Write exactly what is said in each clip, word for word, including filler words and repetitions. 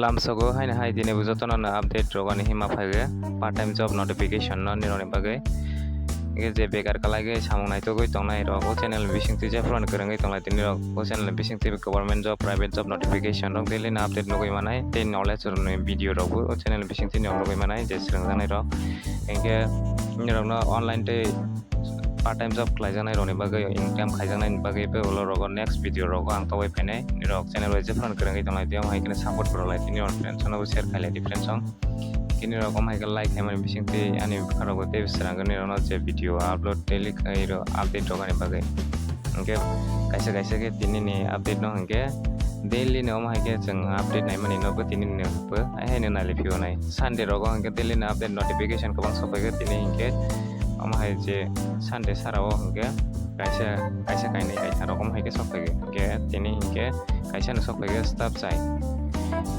Lamsogo haino hai tini bo jotono no update rok ani hima phaigo part time job notification no nirokni bagwi. Hwnkhe je bekar kwlaiwi samung naitugwi tongnai rok o channel bisingtwi jephru kwrwngwi tonglai tini rok o channel bisingtwi government job, private job notification rok daily no update nugwi manai tei knowledge rokni video rok bo o channel bisingtwi no nugwi manai je swrwngjaknai rok. Hwnkhe nirokno online tei part time job khlaijaknai rokni bagwi, income khaijaknai bagwi bo ulo rogo next video rogo ang tobwi phainai. Nirok channel bai jephru kwrwngwi tonglai tei omo hai kheno support bo rwlai tei nirok friends no bo share khailai di friends song. Kini rok omo hai khe like khaimani bisingtwi ani bwkha rok bo tei swrang nirokno je video upload daily khai rok update rok ani bagwi. Hwnkhe kaisa kaisa khe tini ni update no hwnkhe daily ni omo hai khe chwng update naimani no bo tini ni bo hai hai no nailai phio nai. Sunday rogo hwnkhe daily ni update notification kwbang sokphai khe tini hwnkhe omo hai je Sunday sara o hwnkhe kaisa kaisa kainwi kaitha rok omo hai khe sokphai khe tini hwnkhe kaisa no sokphai khe staff chai.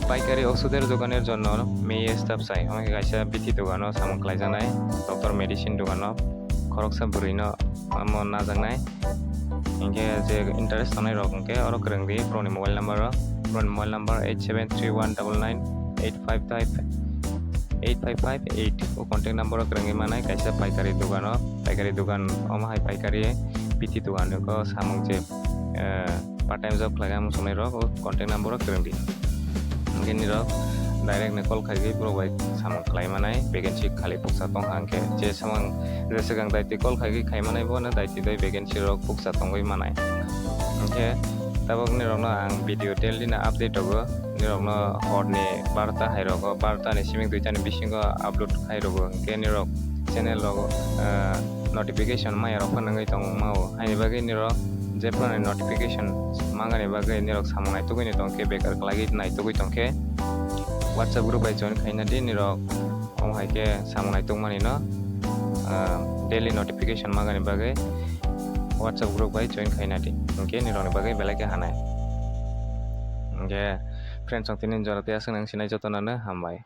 Paikari osuder doganer jonno meye staff chai. Omo hai khe kaisa bithi dogano samung khlaijaknai, doctor medicine dogano khoroksa bwrwino omo najaknai. Hinkhe je interest tongnai rok hinkhe oro kwrwng di borokni mobile number o, borokni mobile number eight seven three one double nine eight five five eight five five eight. O contact number o kwrwngwi manai kaisa paikari dogano, paikari dogan omo hai paikari bithi dogan o samung je, eh, part time job khlai kha muchungnai rok o contact number o kwrwng di. Hinkhe nirok direct no call khaigwi borok bai samung khlai manai, vacancy khali bukcha tong kha hinkhe je samung je swkang daiti call khaigwi khai manai bono daiti doi vacancy rok bukcha tongwi manai. Hinkhe tabuk nirokno ang video daily no update rogo, nirokno horni barota hai rogo, barota ni simi duita ni bisingo upload khai rogo, hinkhe nirok channel rogo, ah, notification maya rok phano wngwi tongma o, haini bagwi nirok jephru notification mangani bagwi nirok samung naitugwi tongkhe, bekar khlaiwi naitugwi tongkhe WhatsApp group bai join khaina di nirok. Omo hai khe samung naitugmani no, ah, daily notification mangani bagwi WhatsApp group bai join khaina di, hinkhe nirokni bagwi belai khe hanai. Hinkhe friends, ang tini jora tei aswk nang sinai jotono no hambai.